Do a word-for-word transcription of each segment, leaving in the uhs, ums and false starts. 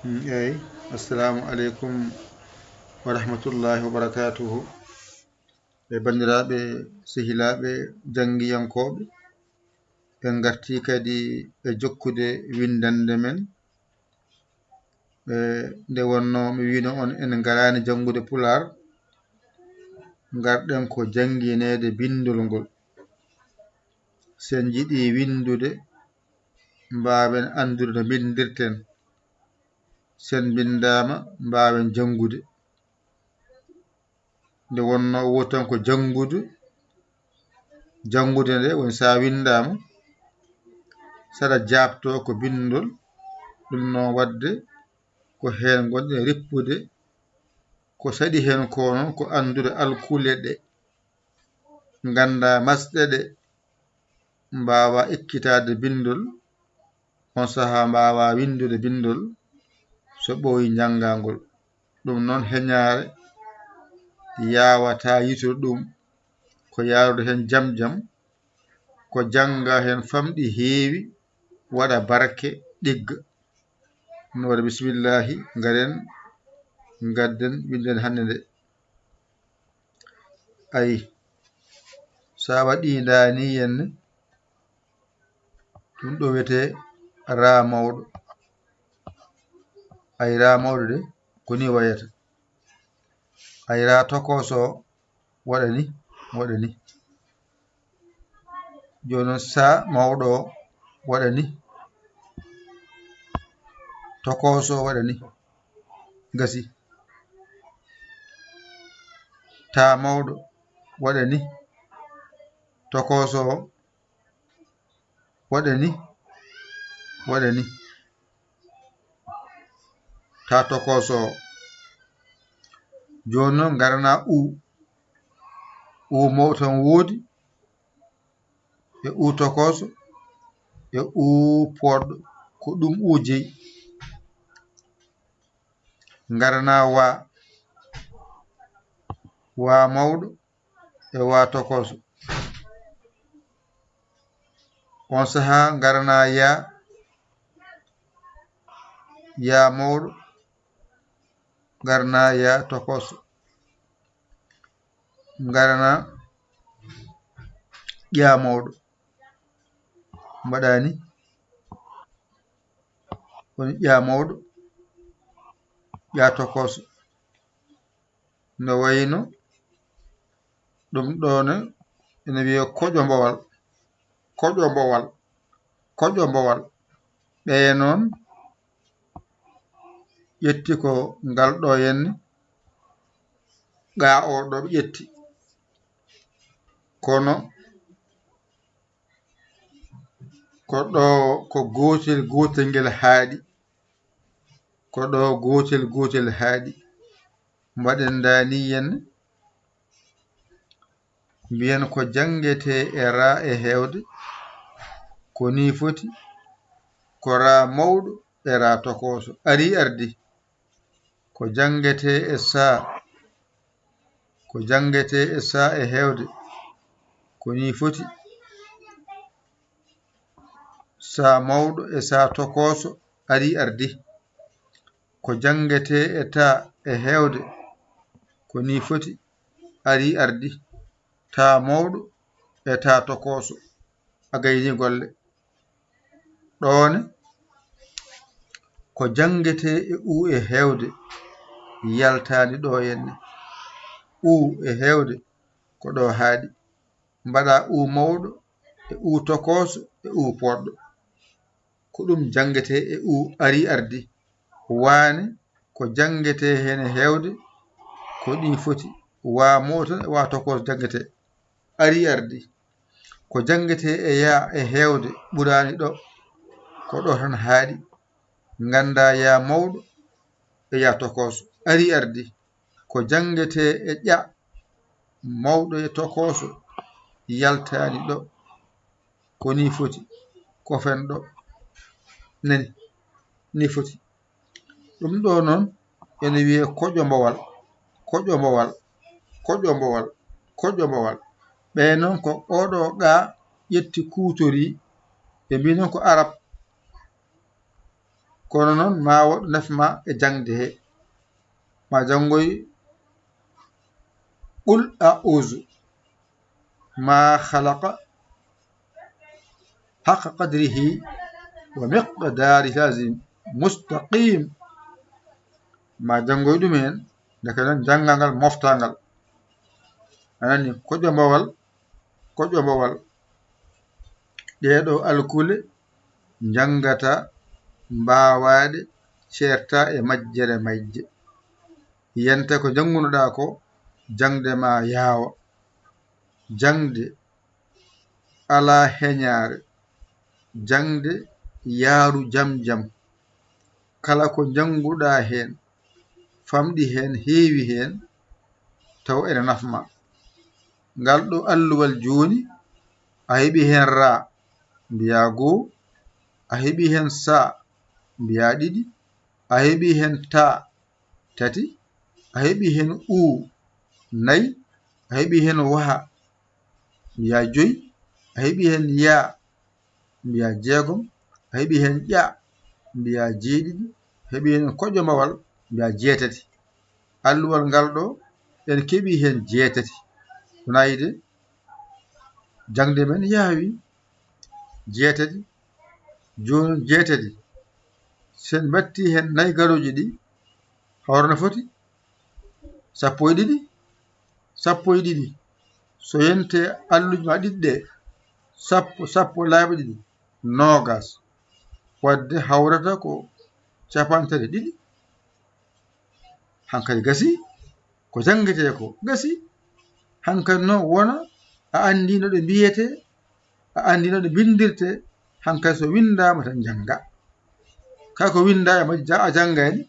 Eyi, assalamu aleykum wa rahmatullahi wa barakatuhu. E banndiraaɓe, sehilaaɓe, janngiyankooɓe, en ngartii kadi e jokkude winndannde men. E nde wonnoo mi wiino on en ngaraani janngude Pulaar, ngarɗen ko janngineede binndol ngol. So en njiɗii winndude, mbaawen anndude no mbinndirten. So en mbinndaama, mbaawen janngude. Nde wonnoo wotan ko janngude, janngude nde woni so a winndaama, saɗa jaabtoo ko binndol, ɗum noon waɗde ko heen ngonɗen rippude, ko saɗi heen ko noon ko anndude alkule ɗe, ngannda masɗe ɗe, mbaawa ekkitaade binndol, on sahaa mbaawa winndude binndol so ɓooyi njanngangol. Ɗum noon heñaare yaawataa yitude ɗum, ko yaarude heen jam jam, ko jannga heen famɗi heewi, waɗa barke, ɗigga. No waɗa bismillaahi, ngaren, ngadden, winden hannde nde. Ayi, so a waɗii ndaa nii henne, ɗum ɗo wiyetee raa mawɗo. Ayi, raa mawɗo de, ko nii wayata. Ayi, raa tokooso waɗa ni, waɗa ni. Jooni noon, saa mawɗo waɗa ni, tokooso waɗa ni, gasi. Taa mawɗo waɗa ni, tokooso waɗa ni, waɗa ni. Taa tokooso. Jooni noon, ngaranaa u. U mawɗo tan woodi, e u tokooso, e u pooɗɗo. Ko ɗum u jeyi. Ngaranaa waa. Waa mawɗo, e waa tokooso. On sahaa ngaranaa yaa, yaa mawɗo, ngaranaa yaa tokooso. Ngaranaa ƴaa mawɗo. Mbaɗaa ni. Woni ƴaa mawɗo, ƴaa tokooso. No wayno ɗum ɗoo ne ene wiyee koƴombowal, koƴombowal, koƴombowal. Ɓee noon ƴetti ko ngal ɗoo henne, gaa oo ɗo ɓe ƴetti. Kono ko ɗo ko gootel gootel ngel haaɗi. Ko ɗo gootel gootel haaɗi. Mbaɗen ndaa nii henne, mbiyen ko janngetee e raa e heewde, ko nii foti, ko raa mawɗo e raa tokooso. Arii ardii. Ko janngetee e saa, ko janngetee e saa e heewde, ko nii foti. Saa mawɗo e saa tokooso arii ardii. Ko janngetee e taa e heewde, ko nii foti, arii ardii. Taa mawɗo e taa tokooso, a gaynii golle. Ɗoo ne, ko janngetee e u e heewde, yaltaani ɗoo henne. U e heewde, ko ɗo haaɗi. Mbaɗaa u mawɗo e u tokooso e u pooɗɗo. Ko ɗum janngetee e u arii ardii. Waa ne, ko janngetee heen e heewde, ko ɗi foti. Waa mawɗo tan e waa tokooso janngetee. Arii ardii. Ko janngetee e yaa e heewde ɓuraani ɗo, ko ɗo tan haaɗi. Nganndaa yaa mawɗo e yaa tokooso. Arii ardii. Ko janngetee e ƴa mawɗo e tokooso yaltaani ɗo. Ko nii foti. Ko fen ɗo. Nani? Nii foti. Ɗum ɗo noon ene wiyee koƴombowal, koƴombowal, koƴombowal, koƴombowal. Ɓee noon ko oo ɗo gaa ƴetti kuutorii, ɓe mbii noon ko arab. Kono noon ma woɗ nafma e jaŋde he. Ma janngoy qul a'uzu. Ma khalaqa haqqa qadrihi wa miqdari lazim mustaqim. Ma janngoy ɗum heen, ndeke noon janngal ngal, mofta ngal. A nani, koƴo mbowal, koƴo mbowal. Ɗee ɗoo alkule njanngata, mbaawaɗe ceerta e majjere majje. Yiyanta ko njanngunoɗaa ko, jaŋde ma yaawa. Jaŋde alaa heñaare, jaŋde yaaru jam jam. Kala ko njannguɗaa heen, famɗi heen, heewi heen, taw ene nafma. Ngal ɗoo alluwal jooni, a heɓi heen raa, mbiyaa goo, a heɓi heen saa, mbiyaa ɗiɗi, a heɓi heen taa, tati, a heɓi heen uu, nayi, a heɓi heen waha, mbiyaa joyi, a heɓi heen yaa, mbiyaa jeegom, a heɓi heen ƴa, mbiyaa jeeɗiɗi, a heɓi heen koƴo mbowal, mbiyaa jeetati. Alluwal ngal ɗoo, en keɓii heen jeetati. Wonaa yiɗde, jaŋde men yaawi, jeetati, jooni jeetati. So en mbattii heen nayi garooji ɗi, hawra no foti? Sappo e ɗiɗi? Sappo e ɗiɗi. So yente alluuji ma ɗiɗi ɗe, sappo, sappo laabi ɗiɗi, noogas. Waɗde hawrata ko cappanɗe tati e ɗiɗi. Hankadi gasi, ko janngetee ko gasi. Hankadi noon wona a anndii no ɗe mbiyetee, a anndii no ɗe mbinndirtee, hankadi so winndaama tan njannga. Kala ko winndaa e majji a janngayni,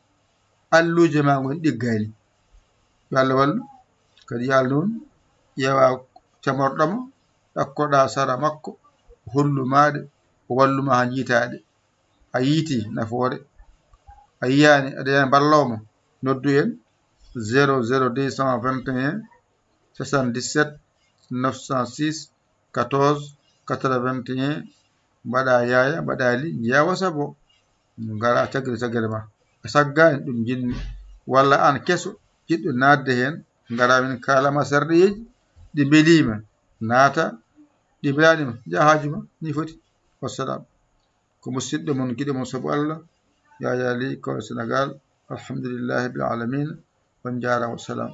alluuje ma ngon ɗiggaani. Yo Allah wallu. Kadi yo Allah noon ƴeewa camorɗo ma, ɗakkoɗaa sara makko, hollu ma ɗe, o wallu ma haa njiitaa ɗe. A yiiti nafoore, a yiyaani, aɗa yiyaani balloowo ma, noddu en zéro zéro deux cent vingt et un soixante-dix-sept neuf cent six quatorze quatre-vingt-un. Mbaɗa yaaya, mbaɗa li, njeewa sabo ngara caggal caggal ma. A saggaani, ɗum njiɗmi. Walla aan keso jiɗɗo naatde heen, ngara min kaalama sarɗiyeeji ɗi mbeliima, naata, ɗi mbelaani ma, njaha haaju ma, ni foti. Wassalam. Ko musidɗo mon, giɗo mon sabu Allah, Yaya Ly, Kono Sénégal. Alhamdulillahi rabbil alamin. On njaaraama, wassalam.